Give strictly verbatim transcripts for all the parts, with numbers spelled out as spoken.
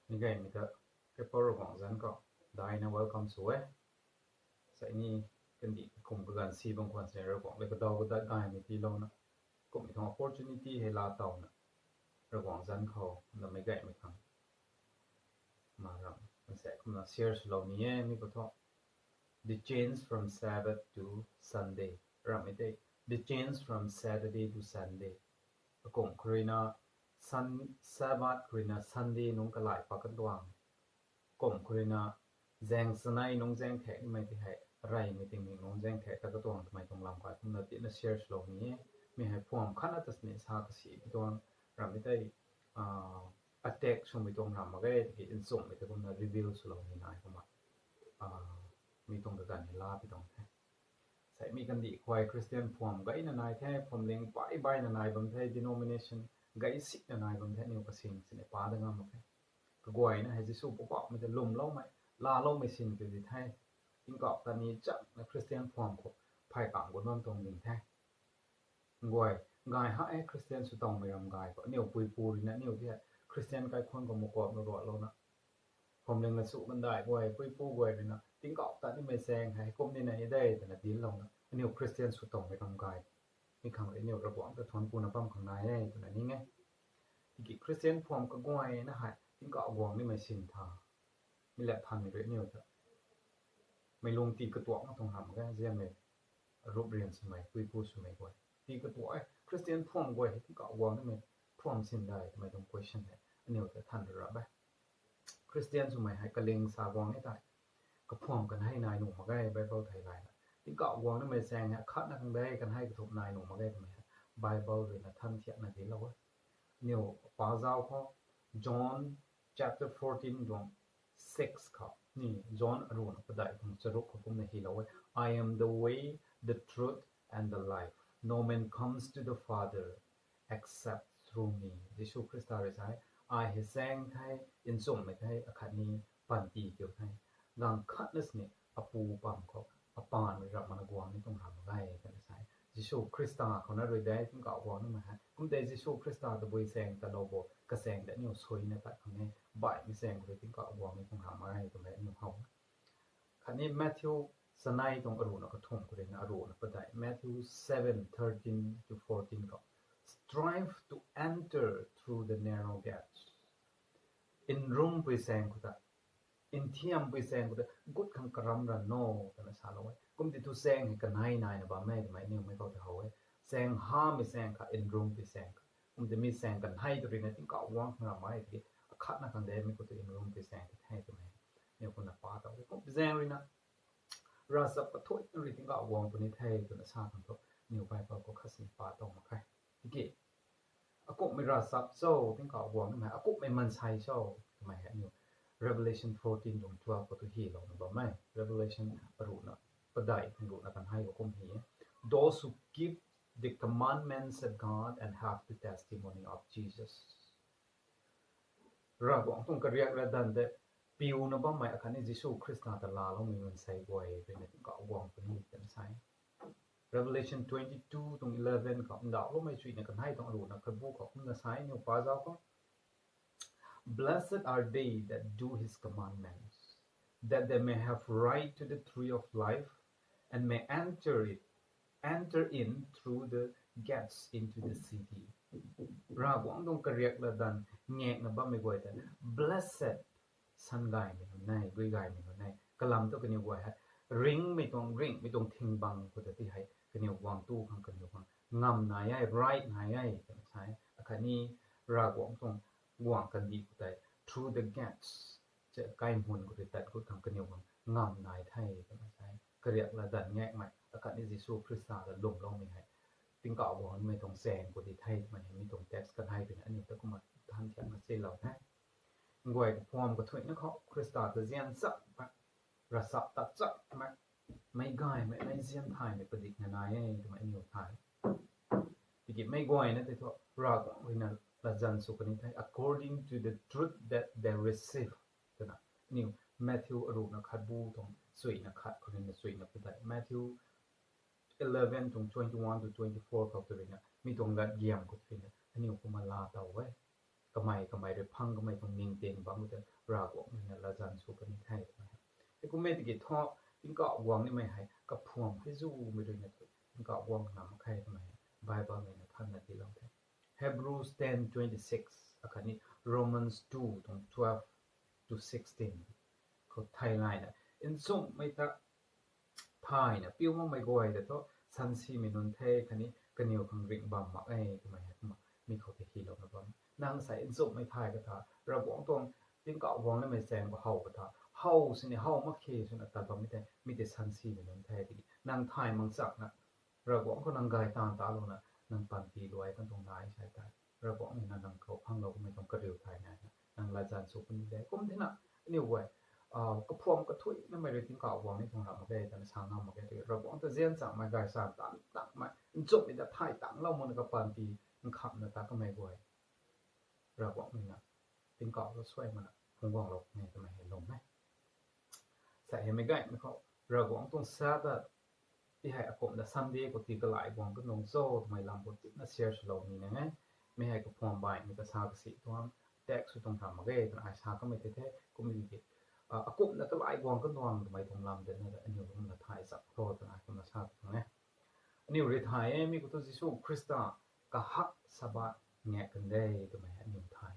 Mi gaymei ta, kaipat Ravguangc zanc khou daina welcome sw e. Sai ni kandih kum kaganv si bam khwan se Ravguangc le kadaw kadat gaymei tiilouna, kummei tuang opportunity hei laa tawna, Ravguangc zanc khou namei gaymei khang ma ram, nsa kumna share swlou ni e mi khou thu. The change from Sabbath to Sunday. Rammei tei, the change from Saturday to Sunday. Akum khou ruina, Sun-, Sabbath khou ruina Sunday nungc kalai pat katuang. Kum khou ruina, zaeng chanei nungc zaeng thek nimei ti hei, reymei tingmik nungc zaeng thek ta katuang twmei tuang lam kai kumna tina share swlou ni e. Mi hei phuam khatna ta sini sa kasi pi tuang, rammei tei, attack swmei tuang ram mak ge, tiki nchumhmei ta kumna reveal swlou ni nai kumna, mi tuang kaganv hei laa pi tuang the. Sai mi kandih khuay Christian phuam gayna nai the, phuamling pai baina nai bam the, denomination gay sina nai bam the, aniu kasing sini pa da ngam mak khe. Kaguayna hei Jisu Poubauhmei ta lwmloumei, laaloumei sin kiu di the. Tingkauh ta ni chakna Christian phuam khou phay kam gun bam tuang ding the. Nguay, gay ha e Christian sw tangmei ram gay khou. Aniu puipu ruina aniu ti hei Christian kaikhunc khou makuakna ruatlouna, phuamling la su kandai guay, puipu guay ruina tingkauh ta nimei chaeng hei kum nina e de twna dinclouna, aniu Christian sw tangmei ram gay. Mi khang rui aniu Ravguangc ta thuanc kuna bam khang nai e twna ning e. Tiki Christian phuam kaguayna hei tingkauh guang nimei sin tha. Mi lat thanmei rui aniu ta mei lung tii katuakna tuang ram mak ge, ziammei rup rian swmei, puipu swmei guay. Tii katuak e, Christian phuam guay hei tingkauh guang nimei phuam sin dai twmei tuang question hei aniu ta than rap e. Christian swmei hei kaling sa guang e tei, kaphuam kanhei nai nuh mak ge, Bible thei layna. Tingkauh guang nimei chaeng hei akhatna khang de, kanhei kathumh nai nuh mak ge twmei hei Bible ruina than thiakna dinclou e. Aniu pa zauc khou, John chapter fourteen tuang six khou ni, John aruhna padeih tuang charuk khou kumna hylou e, I am the way, the truth, and the life. No man comes to the Father except through me. Jisu Khrista rui sa e, ai hei chaeng the, nchumhmei the, akhatni panty kiu the. Ganv khatna sini apu pam khou, apan rui ram mana guang ni tuang ram mak ge twna sa e. Jisu Khrista khou na rui de tingkauh guang nimei hei. Kum tei Jisu Khrista tabui chaeng talou bo, kachaeng ta aniu suina tat khang e, baihmei chaeng khou rui tingkauh guang ni tuang ram mak ge twmei aniu how. Khatni Matthew chanei tuang aruhna kathumh khou ruina aruhna padeih, Matthew seven thirteen to fourteen khou, Strive to enter through the narrow gate. Nrumpui chaeng khou ta, nthiampui chaeng khou ta gut khang karam ra no twna salou e. Kum tei thu chaeng hei kanhei naina bam e twmei aniu mei khou ta how e. Chaeng hamei chaeng kha, nrumpui chaeng kha. Kum tei mi chaeng kanhei tw ruina tingkauh guang khang ram mak e tiki, akhatna khang de mi khou tu nrumpui chaeng ti the twmei aniu kumna pa tow e. Kum zaeng ruina ravchap kathuicna rui tingkauh guang puni the twna sa khang thu, aniu Bible khou khat sini pa tow mak khe. Tiki, akumhmei ravchap cho, tingkauh guang nimei, akumhmei maansei cho twmei hei aniu Revelation fourteen tuang twelve khou tu hylouna bam e. Revelation aruhna padeih tuang ruhna kanhei khou kum hy e, Those who keep the commandments of God and have the testimony of Jesus. Ravguangc tuang kariak latdanv tei piuna bammei akhatni Jisu Khrista ta laaloumei maansei guay ruina tingkauh guang puni twna sa e. Revelation twenty-two tuang eleven khou ndauhloumei chuina kanhei tuang aruhna khatbu khou kumna sa e, aniu pa zauc khou, Blessed are they that do his commandments, that they may have right to the tree of life and may enter it, enter in through the gates into the city. Ravguangc tuang kariak latdanv ngakna bammei guay tei blessed, san gaymei nunc e, gui gaymei nunc e. Kalam thu kaniw guay hei ringhmei tuang, ringhmei tuang thing bang khou ta ti hei kaniw guang tu khang, kaniw khang ngam nai e, right nai e twna sa e. Akhatni Ravguangc tuang guang kandih khou tei through the gates, kaimun khou tei tat khou khang kaniw khang ngam nai the twna sa e. Kariak latdanv ngakmei akhatni Jisu Khrista ta lwmloumei hei tingkauh guang nimei tuang chaeng khou di the twmei hei mi tuang text kanhei ruina aniu ta kumna than thiakna silou the. Nguay kaphuam kathuicna khou Khrista ta zian chakmei, ravchap tat chakmei, meic gaymei, meic zian thaymei padikna nai e twmei aniu thay. Tiki meic guayna tei thu Ravguangc ruina latzan sw kani the, according to the truth that they receive twna, aniu Matthew aruhna khatbu tuang chuina khat khou ruina chuina padeih, Matthew eleven tuang twenty-one to twenty-four khou tu ruina mi tuang latgiam khou tu ruina aniu kumna laa tow e. kamei kamei rui phang kamei tuang ningting bam tei Ravguangc ruina latzan sw puni the twmei. Hei kummei tiki thu tingkauh guang nimei hei kaphuam hei zumei ruina tingkauh guang na mak khe twmei Bible mei na thanna tiilou the. Hebrews ten twenty six akhatni Romans two tuang twelve to sixteen khou thei layna nchumhmei ta thayna piu makmei guay ta thu sansimei nunc the khatni kaniw khang ringh bam mak e twmei hei kumna mi khou tei hylouna bam. Nang sei nchumhmei thay ka tha Ravguangc tuang tingkauh guang nimei chaeng khou how ka tha how sini how mak khe swna tat bammei tei mi tei sansimei nunc the tiki nang thay mang chakna Ravguangc khou nang gay taanv talouna nang panty luai kan tuang nai sei tei Ravguangc nina nang khou phanglou kamei tuang kariu thay naina nang latzan sw puni de. Kum thena aniu guay kaphuam kathuic namei rui tingkauh guang ni tuang ram mak ge twna sa ngam mak ge tiki Ravguangc ta zian changmei gaychamv tan tangmei nchumhmei ta thay tanglou makna kapanty nkhamhna ta kamei guay Ravguangc nina tingkauh lou suai makna phungc guanglou puni twmei hei lwm e. Sa hei meic gaymei khou Ravguangc tuang Sabbath ti hei akumhna Sunday khou tii kalai guang kan tuang cho twmei lam khou tina share swlou ni nang e. Mi hei kaphuam baihmei ta sa kasi tuang text sw tuang ram mak ge twna ai sa kamei tei the kummei tiki akumhna kalai guang kan tuang twmei tuang lam tei na aniu kumna thay chak khou twna ai kumna sa tuang e. Aniu rui thay e mi khou thu Jisu Khrista kahak Sabbath ngaek kan de twmei aniu thay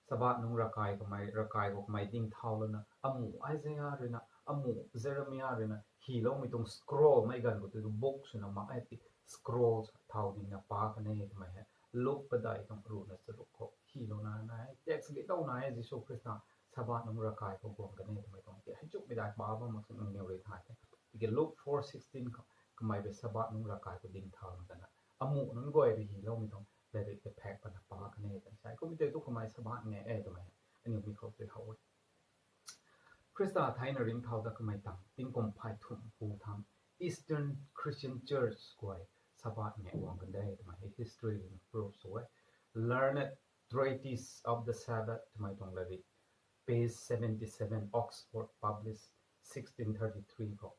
Sabbath nungc ravkai kamei ravkai khou kamei ding thau lana amu Isaiah ruina amu Jeremiah ruina hyloumei tuang scroll mei ganv khou tu book swna mak e ti scroll thau dingna pa kan e twmei hei Luk padeih tuang ruhna charuk khou hylouna nai text gei dou nai e Jisu Khrista Sabbath nungc ravkai khou guang kan e twmei tuang ti hei chukmei dai pa bam mak sw nangniw rui thay the. Tiki Luk four sixteen khou kamei rui Sabbath nungc ravkai khou ding thau lana amu nunc guay rui hyloumei tuang lairik ta phek pana pa kan e twna sa e. Kummei tei tu kamei Sabbath ngaek e twmei aniu mi khou tei how e. Khrista theina ringcthau dat kamei tang tingkum phay thumh pu thang Eastern Christian Church guay Sabbath ngaek guang kan de twmei hei history ruina proof sw e. Learned Treatise of the Sabbath twmei tuang lairik, page seventy seven, Oxford, published sixteen thirty three khou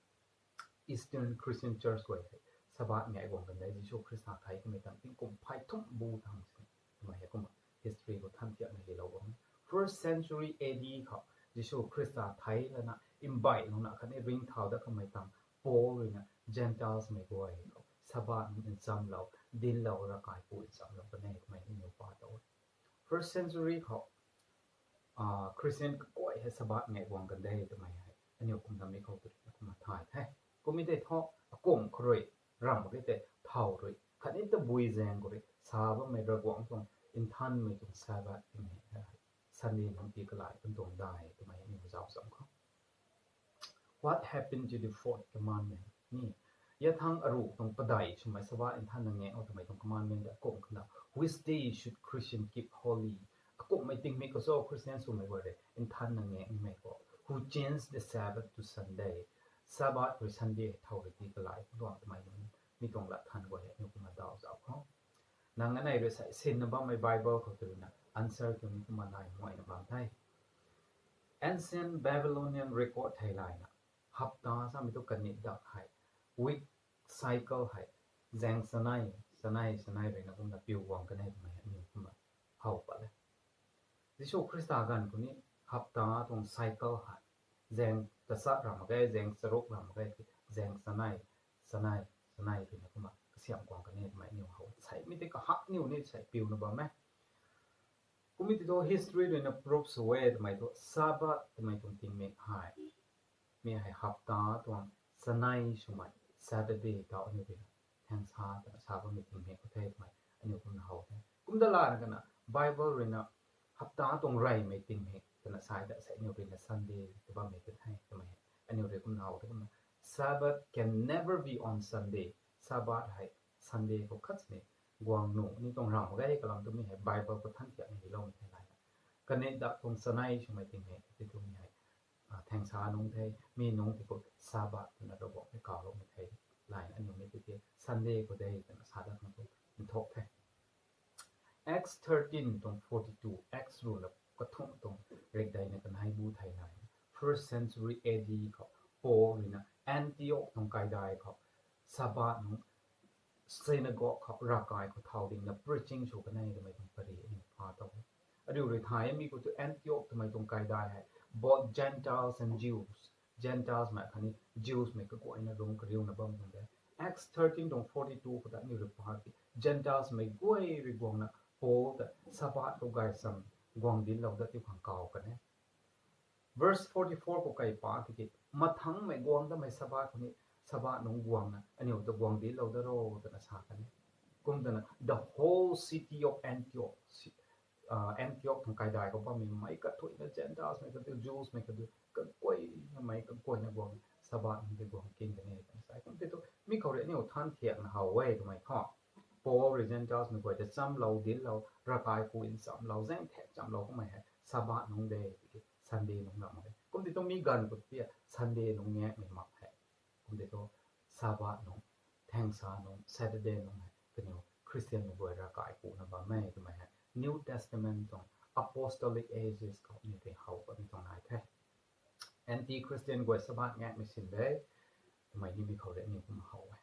Eastern Christian Church guay hei Sabbath ngaek guang kan de Jisu Khrista thei kamei tang tingkum phay thumh bu thang sini twmei hei kumna history khou than thiakna hylou bam e. First century A D khou Jisu Khrista thei lana mbailouna khatni ringcthau dat kamei tang Paul ruina Gentiles mei guay khou Sabbath nungc nchamlou dinlou ravkai pu nchamlou kan e twmei aniu pa tou e. First century khou Christian kaguay hei Sabbath ngaek guang kan de twmei hei aniu kumna mi khou tu kumna thay the. Kummei tei thu akumh khou rui ramh mak ge tei thau rui khatni tabui zaeng khou rui sa bammei Ravguangc tuang nthanmei tuang Sabbath twmei hei Sunday nungc tii kalai kan tuang dai twmei aniu zauc cham khou What happened to the fourth commandment? Ni, yathang aruh tuang padeih swmei Sabbath nthanna ngaek o twmei tuang commandment de akumh khana, which day should Christian keep holy? Akumhmei tingmik khou cho Christian swmei guay rui nthanna ngaekmei khou, who changed the Sabbath to Sunday? Sabbath rui Sunday thau rui tii kalai tuang twmei nunc mi tuang lat than guay hei aniu kumna daw zauc khou Nang anei rui sei sinna bammei Bible khou tu ruina answer kiu ni kumna nai muayna bam the. Ancient Babylonian record thei layna, hapta samei tu kanit dak hei, week cycle hei, zaeng chanei, chanei, chanei ruina kumna piu guang kan e twmei aniu kumna how pat e. Jisu Khrista ganv khou ni hapta tuang cycle hei, zaeng tachat ram mak ge, zaeng charuk ram mak ge, zaeng chanei, chanei, chanei ruina kumna kasiamh guang kan e twmei aniu how. Sei mi tei kahak niw ni sei piuna bam e. Kummei tei thu history ruina proof sw e twmei thu Sabbath twmei tuang tingmik hei, mi hei hapta tuang chanei swmei Saturday tau aniu ruina thangsa twna sa bammei tingmik khou the twmei aniu kumna how the. Kumna lana kana Bible ruina hapta tuang reymei tingmik twna sa da sei aniu ruina Sunday tw bammei tw the twmei aniu rui kumna how the kumna. Sabbath can never be on Sunday. Sabbath hei Sunday khou khat sini guang nuh ni tuang ram mak ge kalam tu mi hei Bible khou than thiakna hyloumei the layna. Kanei dak tuang chanei swmei tingmik ti tu mi hei thangsa nungc the, mi nungc tei khou Sabbath twna Ravguangc hei kawloumei the layna aniu mi tei tei Sunday khou de twna sa dat khang tu nthuk the. Acts thirteen tuang forty two, Acts ruhna kathumh tuang rekdeina kanei bu thei layna, first century A D khou Paul ruina Antioch tuang kaidai khou Sabbath nungc synagogue khou ravkai khou thau dingna preaching sw kan e twmei tuang pary aniu pha Ariu rui thay mi khou tu Antioch twmei tuang kaidai hei both Gentiles and Jews, Gentiles mei khatni Jews mei kaguayna rung kariuna bam tuang de. Acts thirteen tuang forty two khou ta aniu rui pa ki Gentiles mei guay rui guangna Paul ta Sabbath khou gay sam guang dinclou dat tiu khang kaw kan e. Verse forty four khou kai pa tiki mathangmei guang damei Sabbath khou ni Sabbath nungc guangna aniu ta guang dinclou dat ro twna sa kan e. Kum twna the whole city of Antioch, Antioch tuang kaidai khou bammei mei kathuina Gentiles mei katu Jews mei katu kaguayna mei kaguayna guang Sabbath nungc tei guang king kan e twna sa e. Kum tei thu mi khou rui aniu than thiakna how e twmei thu Paul rui Gentiles mei guay ta chamlou dinclou, ravkai ku nchamlou, zaeng thek chamlou kummei hei Sabbath nungc de, tiki Sunday nungc ram mak e. Kum tei thu mi ganv khou tia Sunday nungc ngaekmei mak hei. Kum tei thu Sabbath nungc, thangsa nungc, Saturday nungc hei kaniw Christian mei guay ravkai kuna bam e twmei hei New Testament tuang apostolic ages khou aniu tei how patmei tuang nai the. Anti-Christian guay Sabbath ngaekmei sin de twmei ni mi khou rui aniu kum how e.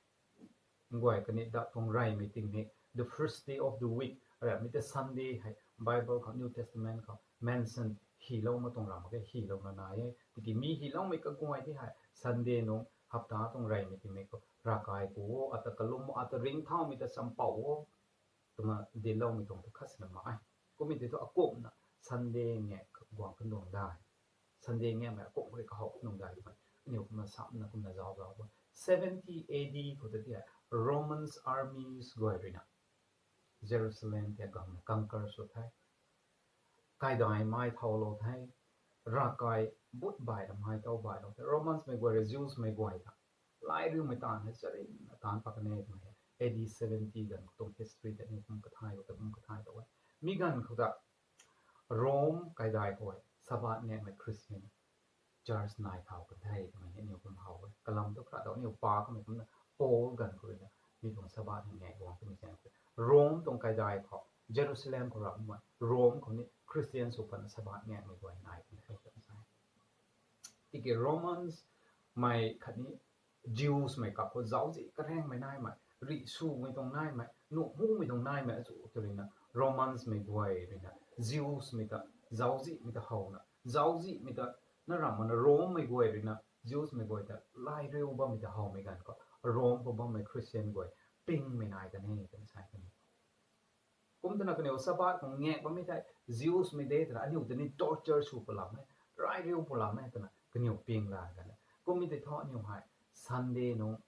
Nguay kani dat tuang reymei tingmik the first day of the week, aramei ta Sunday hei Bible khou New Testament khou mention hilou ma tuang ram mak ge, hilouna nai e. Tiki mi hiloumei kaguay tei hei Sunday nungc hapta tuang reymei tingmik khou ravkai ku o, ata kalum o, ata ringcthaumei ta champou o twna dincloumei tuang ta khat sina mak e. Kummei tei thu akumhna Sunday ngaek guang kan tuang dai, Sunday ngaekmei akumh rui kahow kan tuang dai twmei aniu kumna samna kumna zauc zauc bam. Seventy A D khou ta tia Romans armies guay ruina Jerusalem tia gangna conquer sw the, kaidai mai thoulou the, ravkai but baina mai tow bailou the. Romans mei guay rui Jews mei guay ta lay riumei taanv hei charynna taanc pat kan e twmei A D seventy ganv khou tuang history ta ni kum kathay khou ta kum kathay tou e. Mi ganv khou ta Rome kaidai khou hei Sabbath ngaekmei Christian church nai thau kan the twmei ni aniu kum how e. Kalam tu khat dau aniu pa kamei kumna Paul ganv khou ruina mi tuang Sabbath hei ngaek guang twmei zaeng khou Rome tuang kaidai khou Jerusalem khou ram mak Rome khou ni Christian sw patna Sabbath ngaekmei guay nai kan the twna sa e. Tiki Romans mei khatni Jews mei kap khou zauczih karengmei naimei, rih swmei tuang naimei, nuh mumei tuang naimei achu tw ruina Romans mei guay ruina Jews mei ta zauczihmei ta howna, zauczihmei ta na ram mana Rome mei guay ruina Jews mei guay ta lay riu bammei ta howmei ganv khou Rome khou bammei Christian guay pingmei nai kan e twna sa kan e. Kum twna kaniw Sabbath khou ngaek bammei thei Jews mei de twna aniu ta ni torture sw palam e, ray riu palam e twna kaniw ping la kan e. Kummei tei thu aniu hei Sunday nungc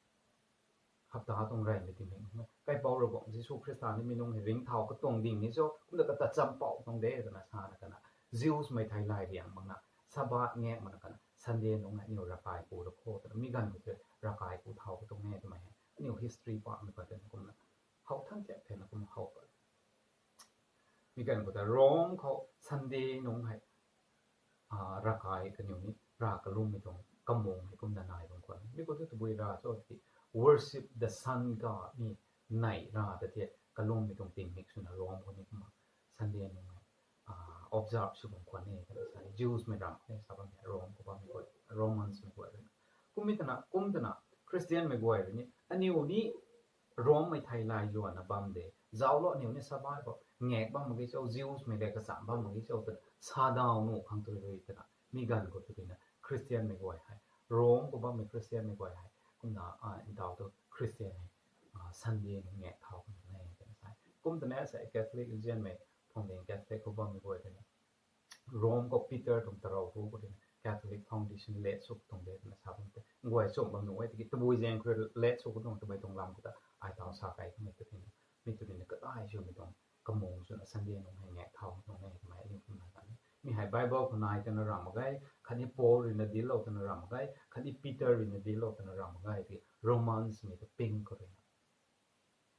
hapta tuang reymei tingmik kaipouc Ravguangc Jisu Khrista ni mi nungc hei ringcthau katuang ding ni cho, kumna kata champou tuang de twna sana kana Jews mei thei lay riang makna Sabbath ngaek makna kana Sunday nungc hei aniu ravkai ku ra kho twna mi ganv khou tei ravkai ku thau katuang e twmei hei aniu history pamei pat twna kumna how than thiak thena kum how pat. Mi ganv khou ta Rome khou Sunday nungc hei ravkai kaniw ni rav kalummei tuang kamung hei kumna nai bam khwan e. Mi khou tu tabui rav cho tiki worship the sun god ni nei rav ta thei kalummei tuang tingmik swna Rome khou ni kumna Sunday nungc hei observe sw bam khwan e twna sa e. Jews mei ram e sa bam e, Rome khou bammei guay, Romans mei guay ruina. Kummei twna kum twna Christian mei guay rui ni aniu ni Rome mei thei lay luanna bam de, zauclou aniu ni Sabbath khou ngaek bam mak ge cho, Jews mei le kacham bam mak ge cho twna sa daw nuh khang tw rui twna mi ganv khou tw ruina Christian mei guay hei, Rome khou bammei Christian mei guay hei kumna ntaw tu Christian hei Sunday ni ngaek thau kan e twna sa e. Kum twna sa e Catholic nzianmei, phungding Catholic khou bammei guay ruina Rome khou Peter tuang tarou hu khou ruina Catholic Foundation let sw tuang de twna sa bam tei nguay chum bam nuh e. Tiki tabui zaeng khou let sw khou tuang twmei tuang lam khou ta ai taw sa kei kamei tw ruina mi tw ruina kadai swmei tuang kamung swna Sunday nungc hei ngaek thau tuang e twmei aniu kumna kan e. Mi hei Bible khou nai twna ram mak ge, khatni Paul ruina dinclou twna ram mak ge, khatni Peter ruina dinclou twna ram mak ge, tiki Romans mei ta ping khou ruina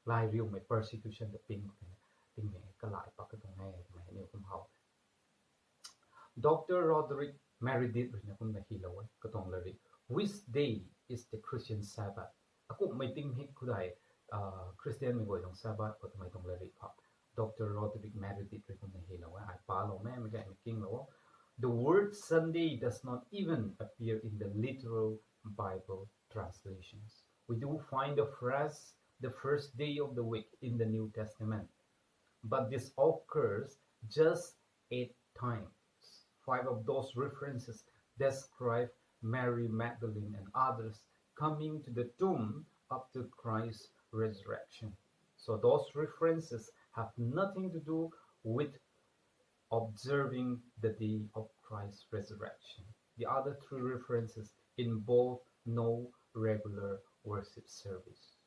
lay riumei persecution ta ping khou ruina tingmei kalai pat katuang e twmei aniu kum how. Doctor Roderick Meredith ruina kumna hilou e katuang latrik Which Day is the Christian Sabbath? Akumhmei tingmik khou dei Christian mei guay tuang Sabbath khou twmei tuang latrik khou Doctor Roderick Meredith rui kumna hilou e, ai palou e, mei gaymei kinglou o. The word Sunday does not even appear in the literal Bible translations. We do find the phrase the first day of the week in the New Testament, but this occurs just eight times. Five of those references describe Mary Magdalene and others coming to the tomb after Christ's resurrection. So those references have nothing to do with observing the day of Christ's resurrection. The other three references involve no regular worship service.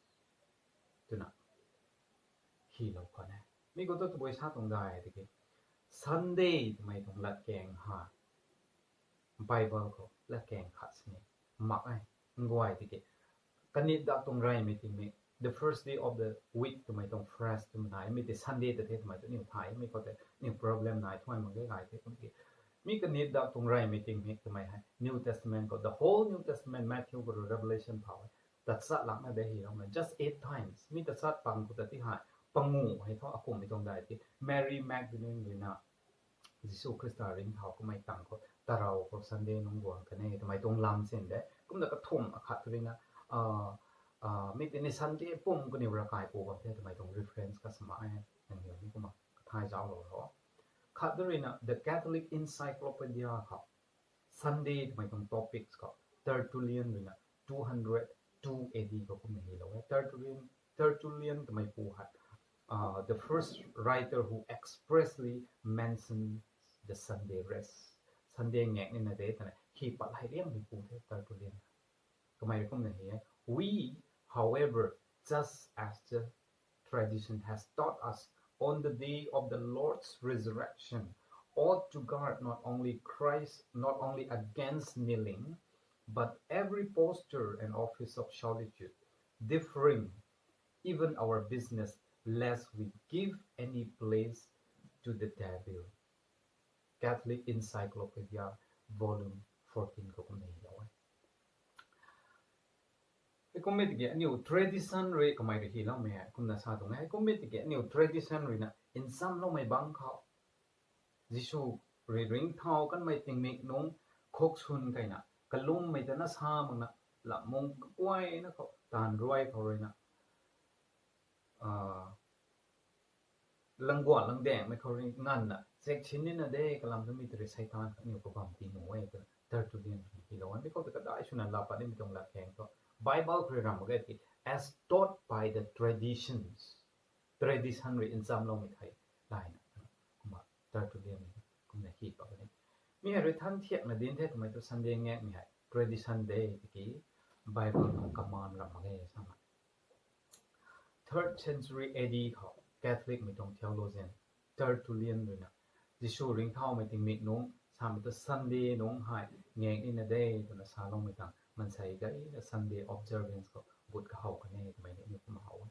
Twna hylou khwan e. Mi khou tu tabui sa tuang dai tiki, Sunday twmei tuang latkaeng ha, Bible khou latkaeng khat sini mak e. Nguay tiki, kanit dak tuang reymei tingmik, the first day of the week twmei tuang phrase twmei nai, mi tei Sunday ta the twmei tu niw thay, mi khou tei niw problem nai thuay mak ge gay the kum ki. Mi kanit dak tuang reymei tingmik twmei hei New Testament khou, the whole New Testament, Matthew khou rui Revelation phou e, tachat lakna de hyloumei, just eight times. Mi tachat pang khou ta ti hei, pangu hei thu akumhmei tuang dai ti, Mary Magdalene ruina Jisu Khrista ringcthau kamei tang khou tarou khou Sunday nungc guang kan e twmei tuang lam sin de. Kumna kathumh akhat ruina, mi tini Sunday pum kaniw ravkai pu bam the twmei tuang reference kasama e. Nangniw ni kumna kathay zauclou ro. Khat ruina The Catholic Encyclopedia khou Sunday twmei tuang topics khou Tertullian ruina two hundred two A D khou kumna hylou e. Tertullian, Tertullian twmei pu hei, the first writer who expressly mentions the Sunday rest. Sunday ngak nina de twna hi pat hei liangmei pu the Tertullian. Kamei kumna hi e, We, however, just as the tradition has taught us, on the day of the Lord's resurrection, ought to guard not only Christ, not only against kneeling, but every posture and office of solitude, differing even our business, lest we give any place to the devil. Catholic Encyclopedia, volume fourteen khou kumna hylou e. Heikum mi tiki aniu tradition rui kamei rui hyloumei hei kumna sa tuang e. Heikum mi tiki aniu tradition ruina nchamloumei bangc khou, Jisu rui ringcthau kanmei tingmik nungc khuk swn keyna kalummei ta na sa makna, lam mung kakuayna khou taanv ruai khou ruina, langguan langdaengmei khou rui nganvna chak sin nina de kalam tu mi tei rui Seitaan khatniw kabam ti nuh e twna Tertullian hylou e. Mi khou ta kadai swna laa pat nimei tuang latkaeng thu, Bible khou rui ram mak ge tiki, as taught by the traditions. Tradition rui nchamloumei thei layna, kumna Tertullian kumna hi pat kan e. Mi hei rui than thiakna dinc the twmei thu Sunday ngakmei hei tradition de tiki, Bible khou command ram mak ge samei. Third century A D khou Catholicmei tuang theologian Tertullian ruina Jisu ringcthaumei tingmik nungc samei tu Sunday nungc hei ngak nina de twna saloumei tang mansei gayna Sunday observance khou gut kahow kan e twmei ni kumna how e.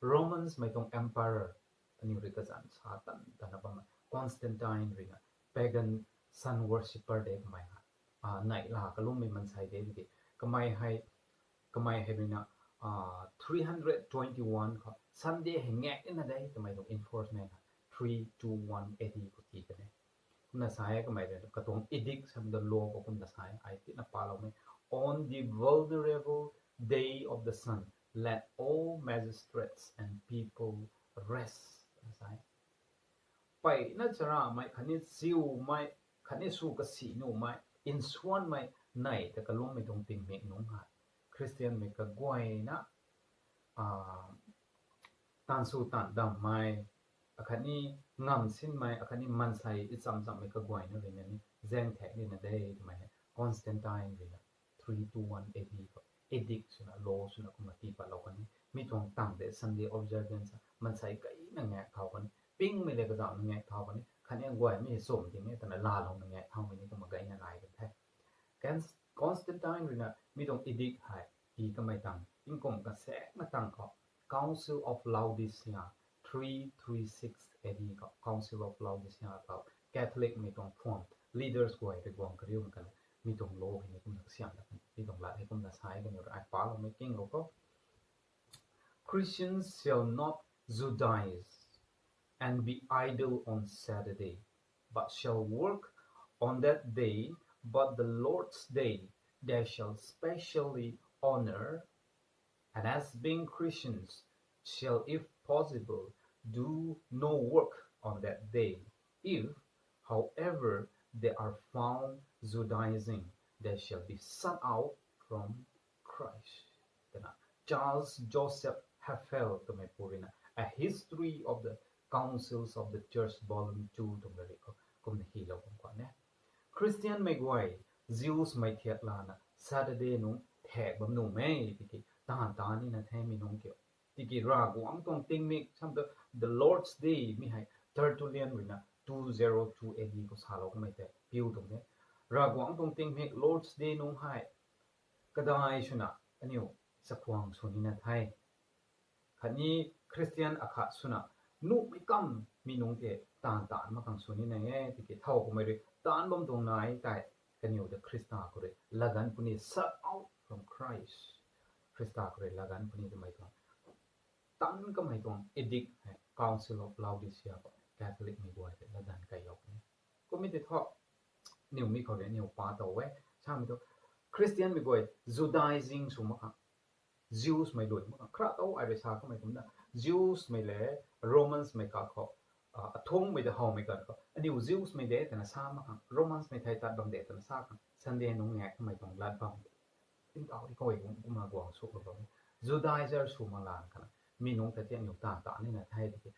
Romansmei tuang emperor, aniu rui kazanc sa tan tana bammei Constantine ruina pagan sun worshipper de kamei hei, neihla kalummei mansei de tiki, kamei hei, kamei hei ruina three hundred twenty-one khou Sunday hei ngak nina de twmei tuang enforcement hei three two one A D khou tii kan e. Kumna sa e kamei ruina katuang edict samei ta law khou kumna sa e, ai tina paloumei, On the venerable day of the sun, let all magistrates and people rest, sa e. Peyna charamei khatni chiumei khatni sw kasi nuhmei nsuanmei nei ta kalummei tuang tingmik nungc hei Christianmei kaguayna taanv sw taanv dammei, akhatni ngamv sinmei, akhatni mansei ichamchammei kaguayna ruina ni zaeng thak nina de twmei hei Constantine ruina three two one A D khou edict swna, law swna kumna tii patlou kan e. Mi tuang tang de Sunday observance mansei gayna ngak thau kan e, pingmei le kazauhna ngak thau kan e, khatni guay mi hei chum ding e twna laalouna ngak thaumei ni kumna gayna nai kan the. Constantine ruina mi tuang edict hei tii kamei tang tingkum kasaekna tang khou Council of Laodicea, three three six A D khou Council of Laodicea khou Catholicmei tuang phone leaders guay rui guang kariumei kan e. Mi tuang law hei ni kumna kasiamh ta kan e, mi tuang lat hei kumna sa e, kaniw rui ai paloumei kinglou khou, Christians shall not Judaize and be idle on Saturday, but shall work on that day, but the Lord's day they shall specially honor, and as being Christians, shall, if possible, do no work on that day. If, however they are found Judaizing, they shall be shut out from Christ. Twna Charles Joseph Haefeld twmei pu ruina A History of the Councils of the Church Volume two twmei ri khou kumna hylou bam khwan e. Christian mei guay, Jews mei thiak lana Saturday nung thak bam nuh e, tiki taanv taanv nina the mi nungc kiu. Tiki Ravguangc tuang tingmik sam tu the Lord's Day mi hei Tertullian ruina two zero two A D khou salou kummei tei piu tuang the. Ravguangc tuang tingmik Lord's Day nung hei kadai swna aniu chakhwang sw nina the. Khatni Christian akhat swna nuhmei kam mi nungc tei taanv taanv mak khang sw nina e, tiki thow kummei rui taanv bam tuang nai tei kaniw ta Khrista khou rui latdanv puni, shut out from Christ. Khrista khou rui latdanv puni twmei tuang tan kamei tuang edict hei Council of Laodicea khou Catholic mei guay tei latdanv kailou puni. Kummei tei thu, niw mi khou rui niw pa tow e. Samei thu, Christian mei guay Judaizing sw mak khang, Jews mei lui mak khang, khra tow ai rui sa kamei kumna, Jews mei le Romans mei kakhou, athungmei ta howmei ganv khou aniw Jews mei de twna sa mak khang, Romans mei thei tat bam de twna sa khang, Sunday nung ngak kamei tuang lat bam. Tingkauh di kawei kum kumna guang suk lou bam. Judaizer sw mak lan khana, mi nungc ta ti aniu taanv taanv nina the, tiki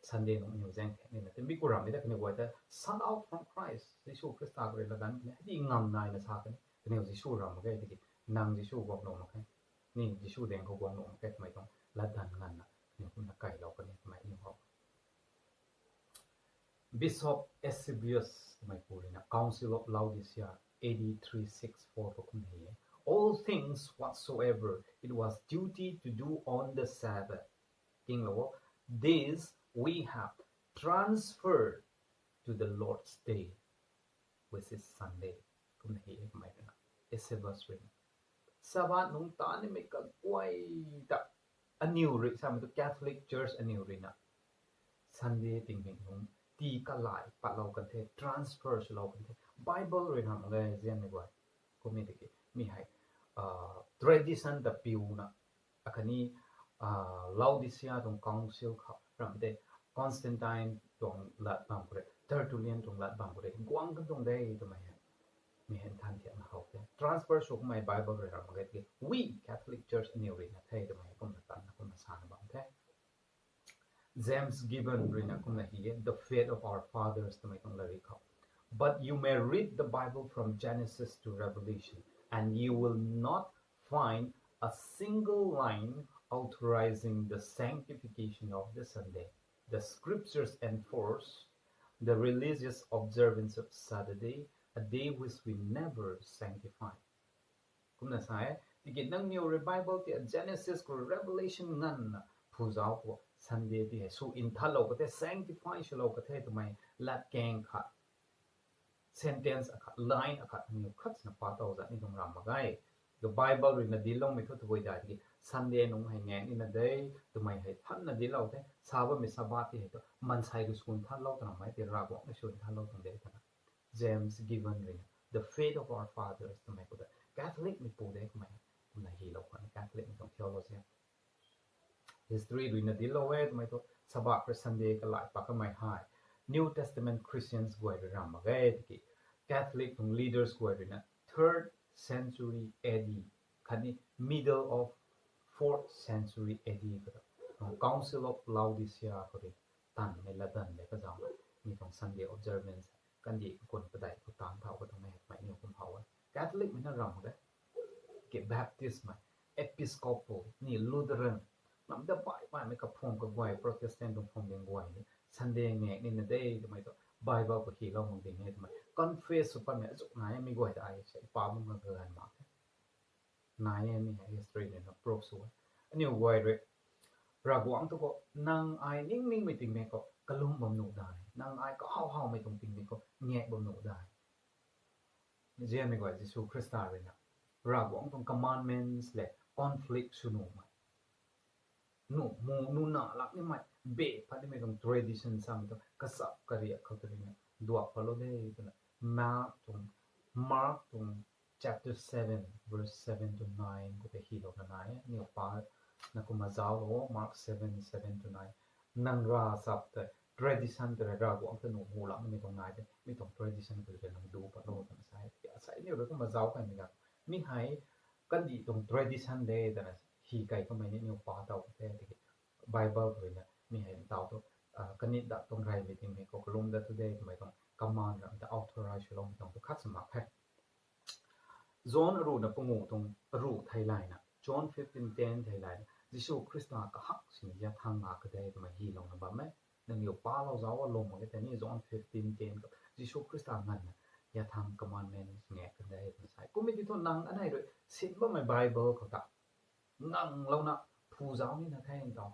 Sunday nung aniu zaeng thak nina the. Mi ku rammei ta kaniw guay ta shut out from Christ, Jisu Khrista khou rui latdanv puni, hei di ngam naina sa kani, kaniw Jisu ram mak ge, tiki nang Jisu guang nuh mak khe, ni Jisu daeng khou guang nuh mak khe twmei tuang latdanv nganvna kaniw kumna kailou kani twmei aniu how. Bishop Eusebius twmei pu ruina Council of Laodicea A D three six four khou kumna hei e, all things whatsoever it was duty to do on the Sabbath, kinglou, this we have transferred to the Lord's day, which is Sunday. Kumna hei e kamei ruina, Eusebius ruina. Sabbath nung taanv nimei kaguay ta aniw rui, samei tu Catholic Church aniw ruina Sunday tingmik nung tii kalai patlou kan the, transfer swlou kan the. Bible rui ram ge, zianmei guay. Kummei tiki mi hei tradition ta piuna, akhatni Laodicea tuang council khou ram tei, Constantine tuang lat bam khou rui, Tertullian tuang lat bam khou rui guang kan tuang de twmei hei mi hei nthan thiakna how the. Transfer sw kummei Bible rui ram mak ge, tiki we Catholic Church aniw ruina the twmei kumna tanna kumna sana bam the. James Gibbon ruina kumna hei e, The Faith of Our Fathers twmei tuang lairik khou, but you may read the Bible from Genesis to Revelation, and you will not find a single line authorizing the sanctification of the Sunday. The scriptures enforce the religious observance of Saturday, a day which we never sanctify. Kumna sa e, tiki nangniw rui Bible ti Genesis khou Revelation nganvna phuzauc khou Sunday ti hei sw nthanlou ka the, sanctify swlou ka the twmei latkaeng khat, sentence akhat, line akhat aniw khat sina pa tow zat ni tuang ram mak ge. The Bible ruina dincloumei thu tabui dai tiki Sunday nung hei ngak nina de twmei hei thanna dinclou the. Sa bammei Sabbath ti hei thu mansei rui sw nthanlou twna mei ti, Ravguangc ni sw nthanlou tuang de twna James Gibbon ruina The Faith of Our Fathers twmei khou ta Catholic mei pu de kamei kumna hylou khwan, Catholic mei tuang theologian. History ruina dinclou e twmei thu Sabbath rui Sunday kalai pat kamei hei New Testament Christians guay rui ram mak ge, tiki Catholic tuang leaders guay ruina third century A D khatni middle of fourth century A D khou ta Council of Laodicea khou rui tanmei latdanv le kazauhna mi tuang Sunday observance kandih kakun padeih khou tang thau ka tuang e twmei aniw kum how e. Catholic mei na ram mak ge, tiki Baptist mei, Episcopal ni, Lutheran, ram ta baih baihmei kaphum kaguay, Protestant tuang phum ding guay ni Sunday ngak nina de twmei thu Bible khou hylou mak ding e twmei confess sw patmei azuh nai e. Mi guay ta ai sa ipa bam kaganv mak the. Nai e, mi hei history ruina proof sw e. Aniw guay rui Ravguangc tu khou nang ai ning ningmei tingmik khou kalum bam nuh dai, nang ai kahaw hawmei tuang tingmik khou ngak bam nuh dai. Zianmei guay Jisu Khrista ruina Ravguangc tuang commandments le conflict sw nuhmei, nuh mu nuna lak nimei, be phat nimei tuang tradition samei tuang kachap kariak khou ta ruina duak patlou de twna Mark tuang, Mark tuang chapter seven, verse seven to nine khou tei hylouna nai e. Aniw pa na kumna zauclou o, Mark seven, seven to nine. Nang ravchap tei tradition tei Ravguangc ta nuh hu lam mi tuang nai de, mi tuang tradition khou tei nang du pat lou twna sa e. Asei aniu rui kumna zauc kaimei ganv, mi hei kandih tuang tradition de twna hi kei kamei ni aniu pa taw the, tiki Bible khou ruina mi hei taw tu, kanit dat tuang reymei tingmik khou kalum dat tu de twmei tuang command ram ta authorize swloumei tuang tu khat sa mak khe. John aruhna panguh tuang aruh theilayna, John fifteen ten theilayna, Jisu Khrista kahak sini yathang nga ka de twmei hylouna bam e. Nangniw palou zauc a lwm mak ge tei ni John fifteen ten khou Jisu Khrista nganvna yathang commandments ngak kan de twna sa e. Kummei tei thu nang anei rui sin bammei Bible khou ta nganglouna phu zauc nina the ntaw.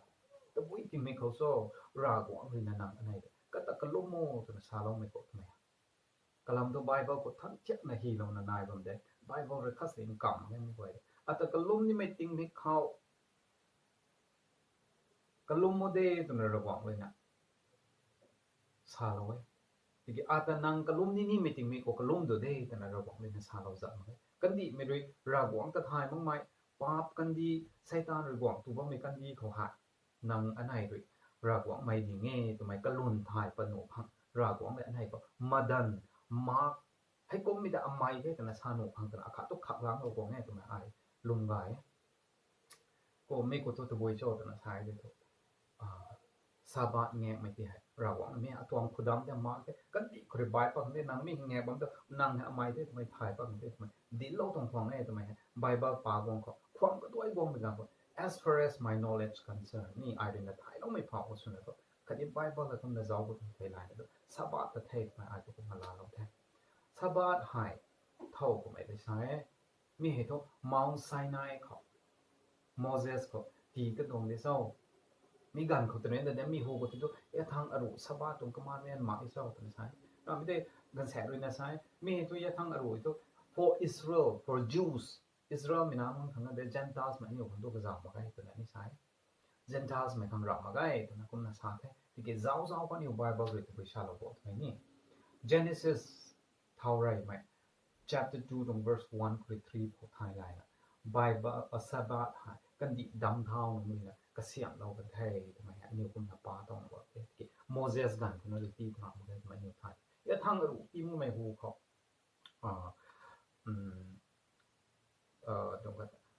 Tabui tingmik khou cho, Ravguangc ruina nang anei rui kata kalum o twna saloumei khou twmei kalam thu Bible khou than thiakna hylouna nai bam de. Bible rui khat si nkam nge mi guay de. Ata kalum nimei tingmik khou kalum o de twna Ravguangc ruina salou e. Tiki ata nang kalum ni nimei tingmik khou kalum du de twna Ravguangc ruina salou zat mak e. Kandihmei rui Ravguangc ta thay makmei, paap kandih, Seitaan rui guang tu bammei kandih khou hei nang anei rui Ravguangc mei ding e twmei kalum thay pat nuh khang Ravguangc rui anei khou madan, mark, heikummi ta amei the twna sa nuh khang twna akhat tu khak langlou guang e twmei ai lwm gay e. Kummei khou thu tabui cho twna sa e de thu, Sabbath ngakmei ti hei Ravguangc mi atuang khudam te mak the, kandih khou rui bai pat khang de, nang mi ngak bam tu nang hei amei the twmei thay pat khang de twmei dinclou tuang khwang e twmei hei Bible pa guang khou khwang kaduai guangmei ganv khou, as far as my knowledge concern, ni ai ruina thayloumei phau khou swna thu khatni Bible hei kumna zauc khou thei layna thu Sabbath ta the twmei ai thu kumna laalou the. Sabbath hei thow kummei tei sa e, mi hei thu Mount Sinai khou Moses khou tii ta tuang de cho. Mi ganv khou twna de, mi hu khou tu tu yathang aruh Sabbath tuang commandment mak e cho twna sa e. Ramei tei gaanvsaekc ruina sa e, mi hei thu yathang aruh thu for Israel, for Jews, Israelmei na mang khang na de, Gentilesmei aniu khang tu kazauh mak ge twna ni sa e. Gentilesmei khang ramh mak ge twna kumna sa the. Tiki zauc zauc khou aniu Bible rui tabui salou bo twmei ni, Genesis thau reymei chapter two tuang verse one khou rui three phou thay layna, Bible, Sabbath hei kandih damc thauna mei na kasiamhlou kan the twmei hei aniu kumna pa tawna bam the. Tiki Moses ganv khou na rui tii puna mak ge twmei aniu thay. Yathang aruh tii makmei hu khou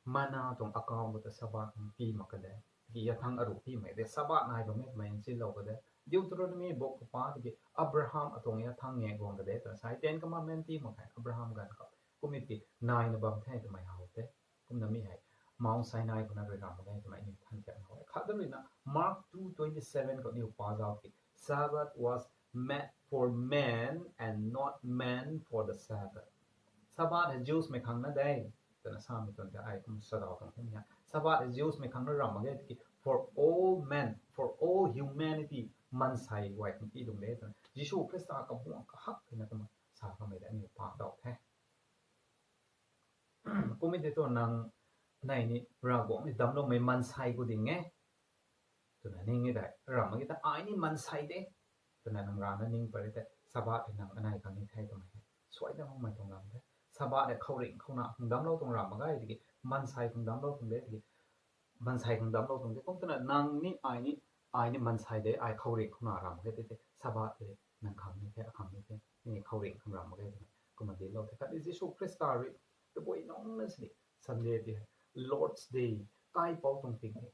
mana tuang akauh khou ta Sabbath tii mak ka de. Tiki yathang aruh tiimei de Sabbath nai bammei twmei nsilou ka de. Deuteronomy book khou pa tiki Abraham atuang yathang ngak guang ka de twna sa e, Ten Commandment tii mak khe Abraham ganv khou. Kummei tiki naina bam the twmei how the. Kumna mi hei Mount Sinai khou na rui ramh mak ge twmei aniu than thiakna how e. Khat da ruina Mark two twenty seven khou aniu pa zauc tiki, Sabbath was made for man and not man for the Sabbath. Sabbath hei Jewsmei khang na de twna samei tuang ta ai kum sadaw tuang the ni ha. Sabbath hei Jewsmei khang na ramh mak ge tiki for all men, for all humanity, maansei guay khang tii tuang de twna Jisu Khrista kabuang kahak thena kumna sa kamei ta aniu pa daw the. Kummei tei thu nang nei ni Ravguangc ni damcloumei maansei khou ding e twna ning e dei. Ramh mak ge ta ai ni maansei de twna nang rana ning pat ri tei Sabbath hei nang anei khang ni the twmei hei suai dat makmei tuang lam the. Sabbath hei khouringh khouna khang damclou tuang ramh mak ge tiki maansei khang damclou tuang de tiki maansei khang damclou tuang de. Kum twna nang ni ai ni, ai ni maansei de, ai khouringh khouna ramh mak ge tei tei Sabbath tei nang khang ni the, akhang ni the, ni khouringh khang ramh mak ge twna kumna dinclou the. Khatni Jisu Khrista rui tabui nungc na sini Sunday ti hei Lord's Day, kaipouc tuang ting e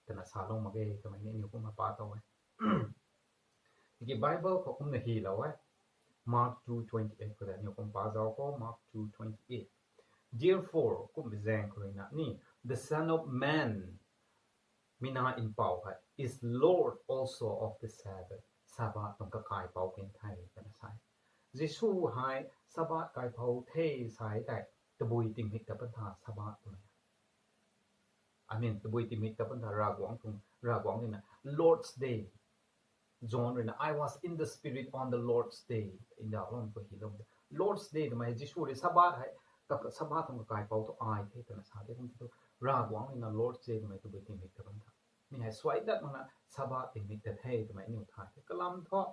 twna salou mak ge twmei ni aniu kumna pa taw e. Tiki Bible khou kumna hylou e. Mark two twenty eight khou de aniu kum pa zauc khou, Mark two twenty eight. Therefore, kummei zaeng khou ruina ni, the Son of Man, mi na mpouh hei is Lord also of the Sabbath. Sabbath tuang kakaipouc kan the twna sa e. Jisu hei Sabbath kaipouc the sa e tei, tabui tingmik ta pan tha Sabbath twmei I mean, tabui tingmik ta pan tha Ravguangc tuang, Ravguangc ruina Lord's Day. John ruina, I was in the Spirit on the Lord's day. Ndauhlou khou hylou de. Lord's Day twmei Jisu rui Sabbath hei, Sabbath tuang kakaipouc tu ai the twna sa the kum ti thu, Ravguangc ruina Lord's Day twmei tabui tingmik ta pan tha. Mi hei suai dat makna Sabbath tingmik ta the twmei aniu thay the. Kalam thu,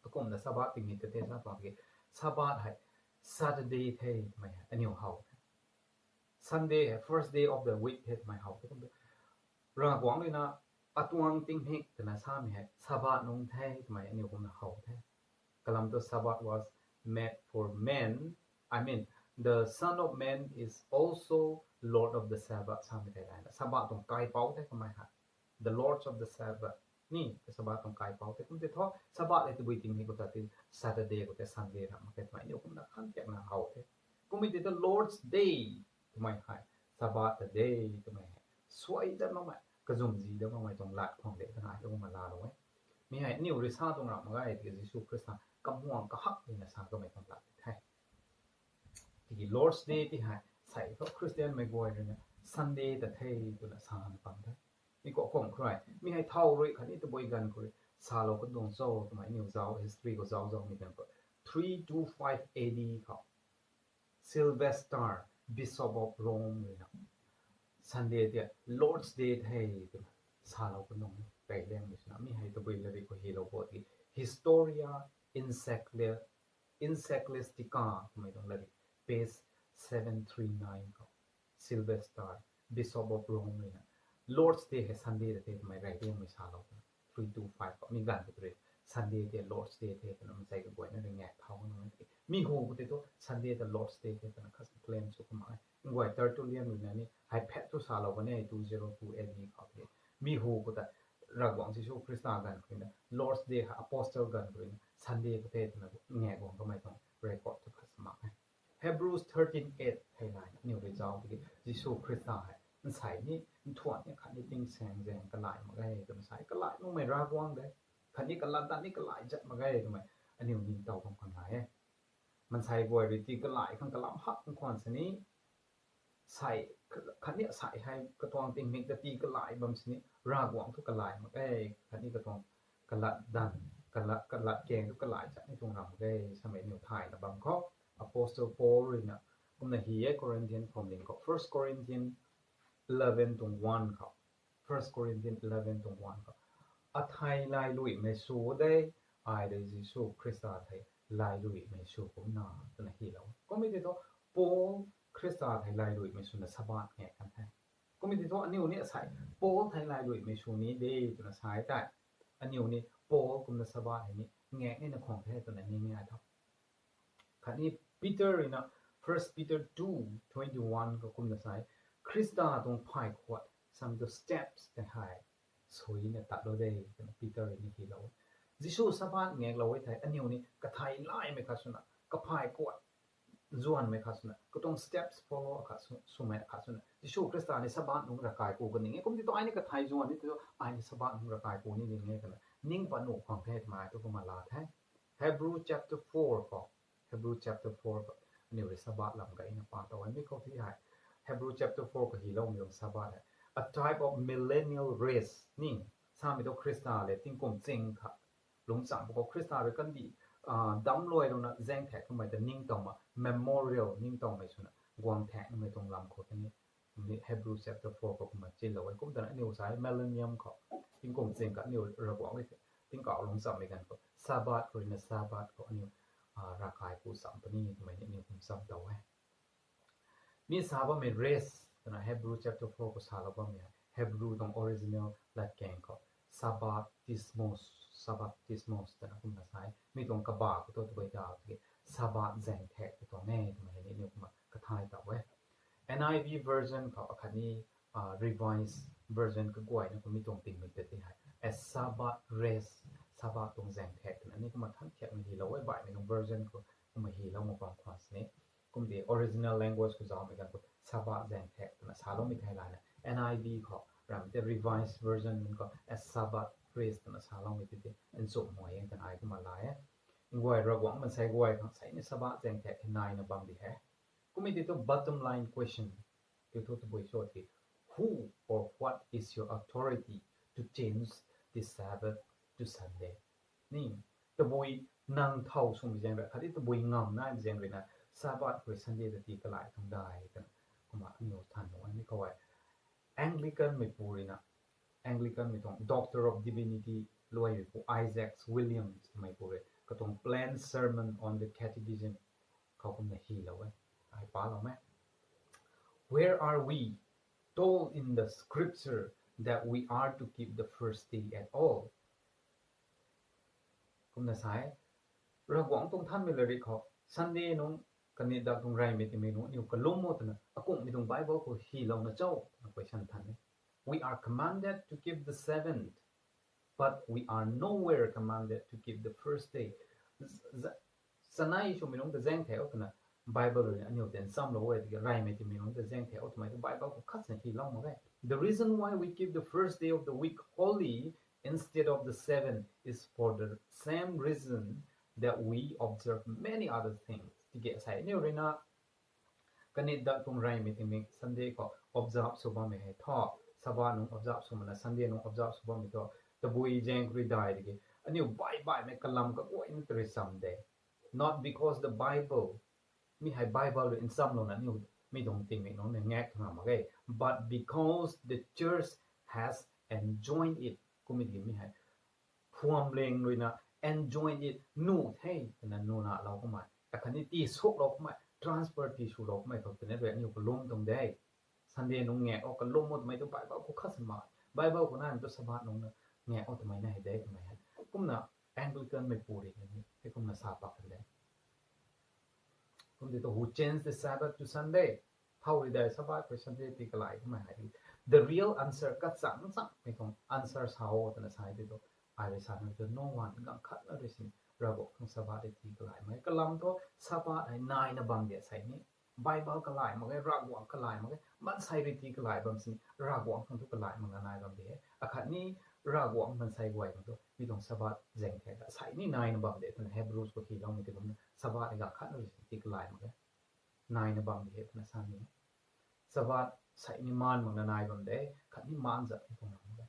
akumna Sabbath tingmik ta the sa tuang ki, Sabbath hei Saturday the twmei hei aniu how the. Sunday hei first day of the week the twmei how the kum tu. Ravguangc ruina Atuang tingmik twna samei hei Sabbath nungc the twmei aniu kumna how the. Kalam thu Sabbath was made for man. I mean, the Son of Man is also Lord of the Sabbath samei thei layna Sabbath tuang kaipouc the kamei hei. The Lords of the Sabbath. Ni, Sabbath tuang kaipouc the. Kum tei thu, Sabbath hei tabui tingmik khou ta ti Saturday khou tei Sunday ram mak khe twmei aniu kumna khan tiakna how the. Kummei tei thu Lord's Day twmei hei, Sabbath the day twmei hei suai dat makmei, kazumzi dat makmei tuang lat khwang de twna ai kumna laalou e. Mi hei aniu rui sa tuang ram mak ge tiki Jisu Khrista kamuang kahak ruina sa kamei tuang lat the. Tiki Lord's Day ti hei, sei thu Christianmei guay ruina Sunday ta the twna sana pam the. Mi khou kum khou rui, mi hei thau rui khatni tabui ganv khou rui salou kanduang cho twmei aniu zauc history khou zauc zauc mi ganv khou three two five A D khou Sylvester, Bishop of Rome ruina Sunday ti Lord's Day the twna salou kanduang e. Pei liangmei swna mi hei tabui latrik khou hylou bo tiki Historia Encycl- Encyclistica twmei tuang latrik, page seven three nine khou Sylvester, Bishop of Rome ruina Lord's Day hei Sunday ta the twmei rey liangmei salou twna three two five khou mi ganv khou rui Sunday ti Lord's Day the twna mansei kaguayna rui ngak thau nung e. Mi hu khou tei thu Sunday ta Lord's Day the twna khat claim sw kumna e. Nguay Tertullian ruina ni hei phet thu salou kan e two zero two A D khou tei. Mi hu khou ta Ravguangc Jisu Khrista ganv khou ruina Lord's Day hei Apostle ganv khou ruina Sunday khou the twna ngak guang kamei tuang record thu khat sa mak e. Hebrews thirteen eight thei layna aniu rui zauc tiki Jisu Khrista hei nsei ni nthuan ni khatni tingsaengzaeng kalai mak ge twna sa e. Kalai makmei Ravguangc de, khatni kalat dat ni kalai zat mak ge twmei aniu ningtow bam khwan nai e. Mansei guay rui tii kalai khang kalam hak khang khwan sini, sei, khatni sei hei katuang tingmik ta tii kalai bam sini Ravguangc thu kalai mak ge, khatni katuang kalat dan, kalat, kalat keng thu kalai zat ni tuang ram mak ge samei aniu thayna bam khou Apostle Paul ruina kumna hy e Corinthian phwamling khou, First Corinthian eleven tuang one khou, First Corinthian eleven tuang one khou, athei lailuimei sw de, ai de Jisu Khrista thei lailuimei sw kumna twna hylou. Kummei tei thu Paul Khrista thei lailuimei swna Sabbath ngak kan the. Kummei tei thu aniu ni asei Paul thei lailuimei sw ni de twna sa e tei, aniu ni Paul kumna Sabbath hei ni ngak nina khwang the twna ning e tho. Khatni Peter ruina First Peter two twenty-one khou kumna sa e, Khrista tuang phay khuat samei thu steps tei hei suina tatlou de twna Peter rui ni hylou. Jisu Sabbath ngaklou e thei aniu ni kathei laimei khat swna, kaphay khuat zuanmei khat swna, katuang steps follow khat sw- swmei khat swna Jisu Khrista ni Sabbath nungc ravkai ku kaning e. Kum tei thu ai ni kathei zuan ni tei thu ai ni Sabbath nungc ravkai ku ni ning e twna ning pat nuh khwang the twmei thu kumna la the. Hebrew chapter four khou, Hebrew chapter four khou aniu rui Sabbath lam gayna pa tow e. Mi khou tei hei Hebrew chapter four khou hyloumei tuang Sabbath hei a type of millennial rest ni, samei thu Khrista le tingkum ching khat lungcham khou Khrista rui kandih damcluai louna zaeng thak kamei ta ningtowna memorial ningtowmei swna guang thak namei tuang lam khou tei ni Hebrew chapter four khou kumna chilou e. Kum tana aniu sa e millennium khou tingkum ching khat aniu Ravguangc e tingkauh lungchammei ganv khou Sabbath khou ruina Sabbath khou aniu ravkai ku cham puni twmei ni aniu kum cham tow e. Mi sa bammei rest twna Hebrew chapter four khou salou bammei Hebrew tuang original latkaeng khou Sabbatismos, Sabbatismos twna kumna sa e. Mi tuang kabah khou thu tabui daw tiki Sabbath zaeng thak tei tuang e twmei ni aniu kumna kathay tow e. N I V version khou akhatni Revised Version kaguayna khou mi tuang tingmik ta tei hei a Sabbath rest, Sabbath tuang zaeng thak twna ni kumna than thiakmei hylou e. Baihmei tuang version khou kumna hylou mak bam khwan sini. Kum tei original language khou zaumei ganv khou Sabbath zaeng thak twna saloumei thei layna N I V khou ramei tei Revised Version khou a Sabbath rest twna saloumei tei tei nchumh mei e twna ai kumna la e. Nguay Ravguangc mansei guay khang sei ni Sabbath zaeng thak hei naina bam di he. Kummei tei thu bottom line question tei thu tabui cho tiki, who or what is your authority to change the Sabbath to Sunday? Ni, tabui nang thow swmei zaeng rui khatni tabui ngam naimei zaeng ruina Sabbath khou Sunday ta tii kalai khang dai twna kumna aniu than nuh e. Mi khou e Anglicanmeipu ruina, Anglicanmei tuang Doctor of Divinity luaimeipu Isaac Williams twmeipu rui katuang Plain Sermon on the Catechism khou kumna hylou e. Ai palou e. Where are we told in the scripture that we are to keep the first day at all. Kumna sa e, Ravguangc tuang thanmei lairik khou Sunday nungc kanei dak tuang reymei tingmik nungc aniu kalum o twna akumhmei tuang Bible khou hylouna cho twna question than e. We are commanded to keep the seventh, but we are nowhere commanded to keep the first day. Chanei swmei nungc ta zaeng the o twna Bible rui aniu ta nchamlou e tiki reymei tingmik nungc ta zaeng the o twmei ta Bible khou khat sini hylou mak e. The reason why we keep the first day of the week holy instead of the seventh is for the same reason that we observe many other things. Tiki asei aniu ruina kanei dak tuang reymei tingmik Sunday khou observe sw bammei hei thu, Sabbath nungc observe sw mana Sunday nungc observe sw bammei thu, tabui zaeng rui dai tiki aniu baih baihmei kalam kaguayna ta rui cham de. Not because the Bible, mi hei Bible rui nchamlouna aniu mi tuang tingmik nungc ni ngaek thangna mak e, but because the church has enjoined it. Kummei tiki mi hei phuamling ruina enjoin it, nuh the twna nuh nalou kummei, akhatni tii suklou kummei, transfer tii swlou kummei khou twna rui aniu kalum tuang de. Sunday nungc ngaek o kalum o twmei tu Bible khou khat sini mak, Bible khou nai tu Sabbath nungc ngaek o twmei nai de twmei hei kumna Anglicanmei pu rui ni hei kumna sa pak kan de. Kum tei tu, who changed the Sabbath to Sunday? Thow rui dei Sabbath khou Sunday tii kalai kummei hei? The real answer, kachang changmei tuang answer sa o twna sa tei tu, ai rui sa ni tu, no one, ganv khatna rui sini Ravguangc tuang Sabbath hei tii kalai mak ge. Kalam thu Sabbath hei naina bam de sei ni, Bible kalai mak ge, Ravguangc kalai mak ge. Maansei rui tii kalai bam sini Ravguangc tuang thu kalai makna nai bam de he. Akhatni Ravguangc maansei guay tuang thu mi tuang Sabbath zaeng the ta sei ni naina bam de twna Hebrews khou hyloumei tei kumna Sabbath hei ganv khatna rui sini tii kalai mak ge, naina bam de he twna sa ni. Sabbath sei ni maan makna nai bam de, khatni maan zat ni tuang ram de.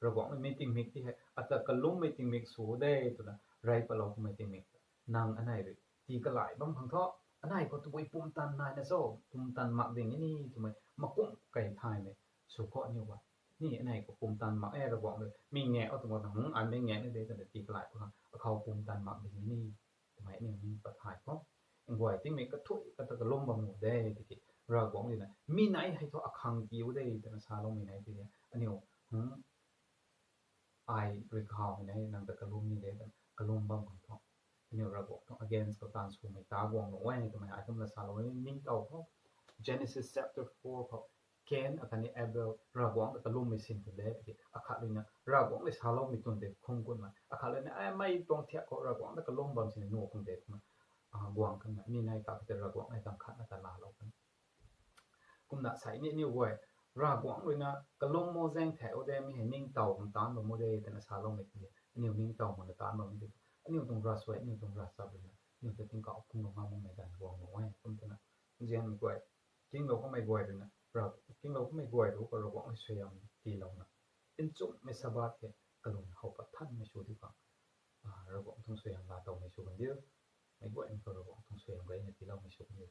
Ravguangc rui mi tingmik ti hei ata kalummei tingmik sw de twna rey patlou kummei tingmik nang anei rui tii kalai bam khang thu, anei khou tabui pumtan naina cho, pumtan mak ding e ni twmei makumh kei thaymei sw khou aniu guay ni anei khou pumtan mak e, Ravguangc rui mi ngaek o twmei ta, hmm, ai mi ngaek ni de twna tii kalai pa khang akhou pumtan mak ding e ni twmei aniu ning pat thay khou, nguay tingmik kathuic kata kalum bam nuh de tiki, Ravguangc ruina mi nei hei thu akhang tii u de twna saloumei nei tiki aniu, hmm, ai rui kahawmei nei nang ta kalum ni de twna kalum bam khang thu, aniu Ravguangc tuang against khou taanv swmei ta guang nuh e twmei ai kumna salou e. Ningtow khou Genesis chapter four khou Cain akhatni Abel Ravguangc ta kalummei sin tw de tiki, akhat ruina Ravguangc rui saloumei twn tei khum kunmei, akhat ruina, ai, mei tuang thiak khou Ravguangc ta kalum bam sini nuh khang de twna guang kanmei mi nei ta khou tei Ravguangc hei ganv khatna ta laalou kan. Kumna sei ni aniu guay Ravguangc ruina kalum o zaeng the o de, mi hei ningtow khang taanc bam o de twna saloumei tiki, aniu ningtow makna taanc bam tiki, aniu tuang ravsuai, aniu tuang ravchap ruina aniu ta tingkauh phungc lou ngam makmei ganv guang nuh e. Kum twna nzianmei guay, kinglou kamei guay ruina, Rav, kinglou kamei guay rui khou Ravguangc hei suaihiam tiilouna, nchumhmei Sabbath hei kalum how pat thanmei sw di khang, Ravguangc tuang suaihiam laa towmei sw kan diu. Meic guayna khou Ravguangc tuang suaihiam gayna tiiloumei sw kan diu.